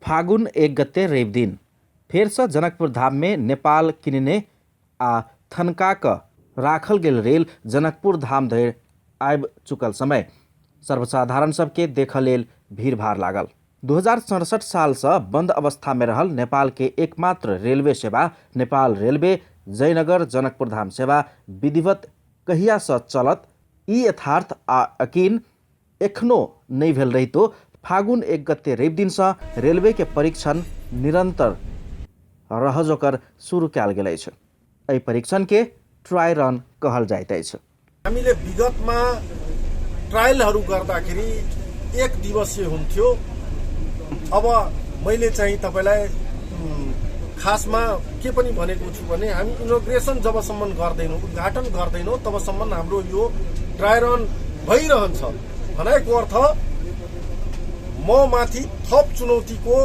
फागुन 1 गते रवि दिन फेरसँ जनकपुर धाममे नेपाल किनने आ थनका कऽ राखल गेल रेल जनकपुर धाम धरि आबि चुकल समय सर्वसाधारण सबके देखऽ लेल भीड़भाड़ लागल। 2067 सालसँ बंद अवस्थामे रहल नेपाल के एकमात्र रेलवे सेवा नेपाल रेलवे जयनगर जनकपुर धाम सेवा विधिवत कहियासँ चलत ई यथार्थ आ यकीन एखनो नहि भेल रहितो फागुन 1 गते रवि दिनसँ रेलवे के परीक्षण निरंतर रह जोकर शुरू कयल गेल अछि। एहि परीक्षण के ट्राई रन कहल जाइत अछि। हामीले विगतमा ट्रायलहरू गर्दाखेरि एक दिवसीय हुन्थ्यो। अब मैले चाहिँ तपाईँलाई खासमा के पनि भनेको छु भने हामी इनोग्रेसन जबसम्म गर्दैनौँ, उद्घाटन गर्दैनौँ तबसम्म हाम्रो यो ड्राई रन भइरहन्छ। भनेको अर्थ म माथि थप चुनौतीको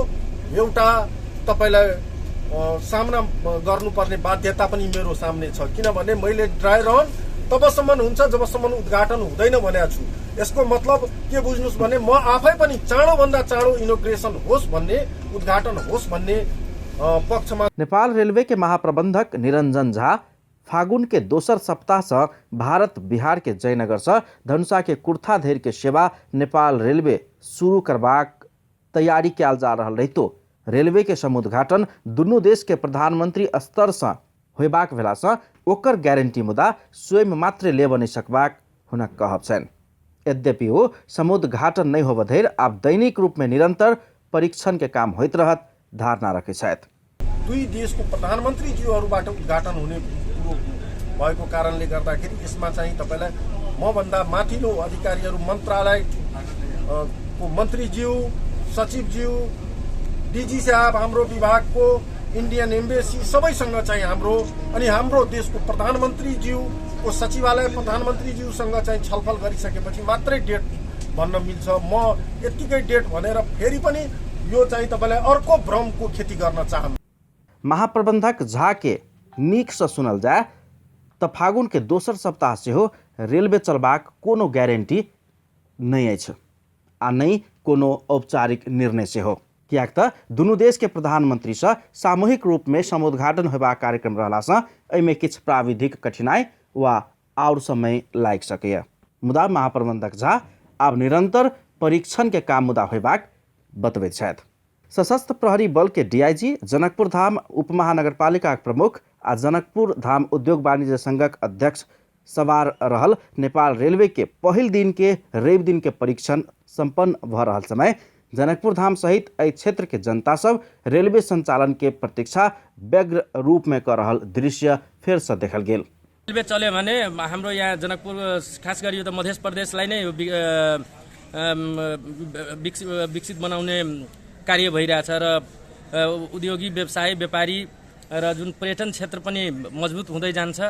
एउटा तपाईँलाई सामना गर्नुपर्ने बाध्यता पनि मेरो सामने छ, किनभने मैले ड्राई रन तबसम्म हुन्छ जबसम्म उद्घाटन हुँदैन भनेको छु। यसको मतलब के बुझ्नुहोस् भने म आफै पनि चाँडोभन्दा चाँडो इनोग्रेसन होस् भन्ने, उद्घाटन होस् भन्ने पक्षमा। नेपाल रेलवे के महाप्रबंधक निरंजन झा फागुन के दोसर सप्ताह से भारत बिहार के जयनगर से धनुषा के कुर्था धरि के सेवा नेपाल रेलवे शुरू करबाक तैयारी कयल जा रहल रहितो रेलवे के समुद्घाटन दुनू देश के प्रधानमंत्री स्तर से होयबाक भेला से ओकर गारंटी मुदा स्वयं मात्र लेबऽ नहि सकबाक हुनक कहब छनि। यद्यपि ओ समुद्घाटन नहि होबऽ धरि आब दैनिक रूप में निरंतर परीक्षण के काम होइत रहत धारणा रखै छथि। दुई देशको प्रधानमन्त्रीज्यूहरूबाट उद्घाटन हुने कुरो भएको कारणले गर्दाखेरि यसमा चाहिँ तपाईँलाई मभन्दा माथिल्लो अधिकारीहरू, मन्त्रालय को मन्त्रीज्यू, सचिवज्यू, डिजी साहब, हाम्रो विभागको इन्डियन एम्बेसी सबैसँग चाहिँ हाम्रो अनि हाम्रो देशको प्रधानमन्त्रीज्यूको सचिवालय प्रधानमन्त्रीज्यूसँग चाहिँ छलफल गरिसकेपछि मात्रै डेट भन्न मिल्छ। म यत्तिकै डेट भनेर फेरि पनि यो चाहिँ तपाईँलाई अर्को भ्रमको खेती गर्न चाहन्न। महाप्रबंधक झा के नीक से सुनल जाय त फागुन के दोसर सप्ताह सेहो रेलवे चलबाक कोनो गारंटी नहि अछि आ नहि कोनो औपचारिक निर्णय सेहो, किएक त दुनू देश के प्रधानमंत्री से सामूहिक रूप में समुद्घाटन होयबाक कार्यक्रम रहला से एहिमे किछु प्राविधिक कठिनाई वा आओर समय लागि सकैए। मुदा महाप्रबंधक झा आब निरंतर परीक्षण के काम मुदा होयबाक बतबैत छथि। सशस्त्र प्रहरी बल के डीआईजी, जनकपुर धाम उपमहानगरपालिका प्रमुख आ जनकपुर धाम उद्योग वाणिज्य संघक अध्यक्ष सवार रहल नेपाल रेलवे के पहिल दिन के रवि दिन के परीक्षण संपन्न भ रहल समय जनकपुर धाम सहित एहि क्षेत्र के जनता सब रेलवे संचालन के प्रतीक्षा व्यग्र रूप में कर रहल दृश्य फेर से देखल गेल। रेलवे चल्यो भने हाम्रो यहाँ जनकपुर खास गरी यो त मध्य प्रदेशलाई नै विकसित बनाउने कार्य भइरहेछ र उद्योगी व्यवसाय व्यापारी र जुन पर्यटन क्षेत्र पनि मजबुत हुँदै जान्छ।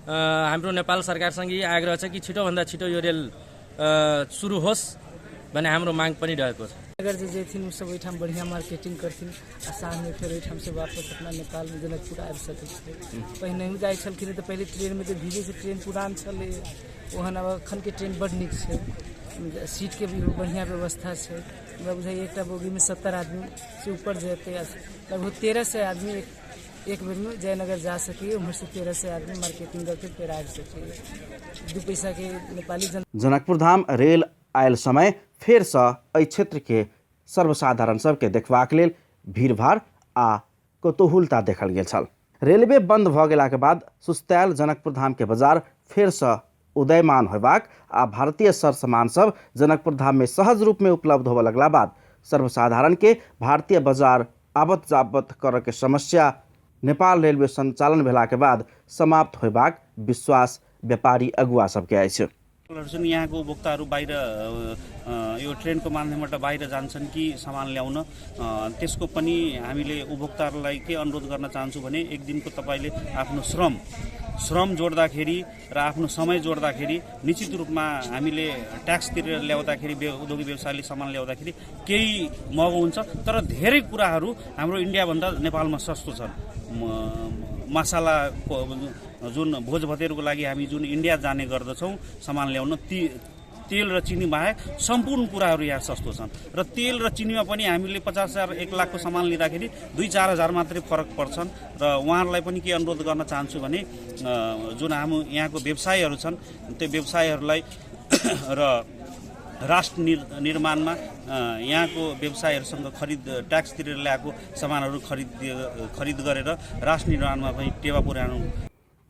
हाम्रो नेपाल सरकारसँग यही आग्रह छ कि छिटोभन्दा छिटो यो रेल सुरु होस् भन्ने हाम्रो माग पनि रहेको छ। अगर जे जेथिन उ सब ओहिठाम बढ़िया मार्केटिंग करथिन आ साँझमे फेर ओहिठाम से वापस अपना नेपालमे जनकपुर आबि सकै छै। पहिनहुँ जाइ छलखिन तऽ पहिले ट्रेनमे तऽ भीजै छै, ट्रेन पुरान छलै, ओहन आब एखनके ट्रेन बड्ड नीक छै, सीटके भी बढ़िया व्यवस्था छै। हमरा बुझाइए एकटा बोगीमे 70 आदमी से ऊपर जेतै, लगभग 1300 आदमी एक बेरमे जयनगर जा सकैए, उम्हरसँ 1300 आदमी मार्केटिंग करके फेर आबि सकैए। 2 पैसाके नेपाली जन जनकपुर धाम रेल आयल समय फेरसँ एहि क्षेत्रके सर्वसाधारण सबके देखबाक लेल भीड़भाड़ आ कौतूहलता देखल गेल छल। रेलवे बंद भऽ गेलाके बाद सुस्तायल जनकपुर धामके बाजार फेरसँ उदयमान होयबाक आ भारतीय सर सामान सब जनकपुर धाम में सहज रूप में उपलब्ध होबऽ लगला बाद सर्वसाधारण के भारतीय बाजार आवत जावत करऽ के समस्या नेपाल रेलवे संचालन भेलाके बाद समाप्त होयबाक विश्वास व्यापारी अगुआ सबके अछि। यहाँको उपभोक्ताहरू बाहिर यो ट्रेनको माध्यमबाट बाहिर जान्छन् कि सामान ल्याउन, त्यसको पनि हामीले उपभोक्ताहरूलाई के अनुरोध गर्न चाहन्छु भने एक दिनको तपाईँले आफ्नो श्रम जोड्दाखेरि र आफ्नो समय जोड्दाखेरि निश्चित रूपमा हामीले ट्याक्स तिरेर ल्याउँदाखेरि उद्योगी व्यवसायले सामान ल्याउँदाखेरि केही महँगो हुन्छ, तर धेरै कुराहरू हाम्रो इन्डियाभन्दा नेपालमा सस्तो छन्। मसालाको जुन भोज भतेरको लागि हामी जुन इन्डिया जाने गर्दछौँ सामान ल्याउन, ती तेल र चिनी बाहेक सम्पूर्ण कुराहरू यहाँ सस्तो छन् र तेल र चिनीमा पनि हामीले 50,000 1 लाखको सामान लिँदाखेरि 2-4 हजार मात्रै फरक पर्छन्। र उहाँहरूलाई पनि के अनुरोध गर्न चाहन्छु भने जुन हाम्रो यहाँको व्यवसायीहरू छन् त्यो व्यवसायीहरूलाई र राष्ट्र निर्माणमा यहाँको व्यवसायीहरूसँग खरिद ट्याक्स तिरेर ल्याएको सामानहरू खरिद गरेर राष्ट्र निर्माणमा पनि टेवा पुर्याउनु।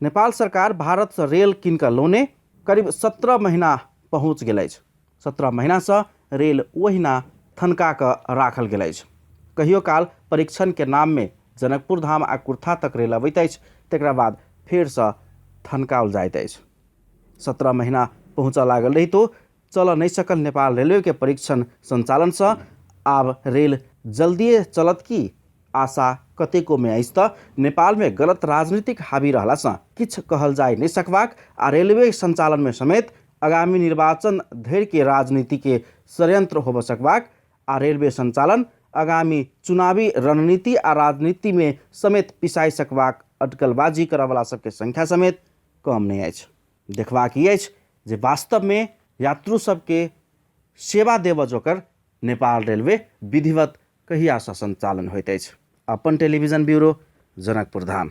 नेपाल सरकार भारत से रेल किनका लौने करीब 17 महीना पहुँच गेल अछि। 17 महीनासँ रेल ओहिना थनका कऽ राखल गेल अछि। कहियो काल परीक्षण के नाम में जनकपुर धाम आ कुर्था तक रेल अबैत अछि, तकरा बाद फेरसँ थनकाओल जाइत अछि। 17 महीना पहुँचऽ लागल रहितो चलऽ नहि सकल नेपाल रेलवे के परीक्षण संचालनसँ आब रेल जल्दिए चलत की आशा कतेको में अछि तऽ नेपाल में गलत राजनीतिक हावी रहलासँ किछु कहल जाय नहि सकबाक आ रेलवे संचालन में समेत आगामी निर्वाचन धरि के राजनीति के षड्यंत्र होबऽ सकबाक आ रेलवे संचालन आगामी चुनावी रणनीति आ राजनीति में समेत पिसाइ सकबाक अटकलबाजी करऽवला सबके संख्या समेत कम नहि अछि। देखबाक ई अछि जे वास्तवमे यात्रु सबके सेवा देबऽ जोकर नेपाल रेलवे विधिवत कहियासँ सञ्चालन होइत अछि। अपन टेलिभिजन ब्युरो, जनकपुर धाम।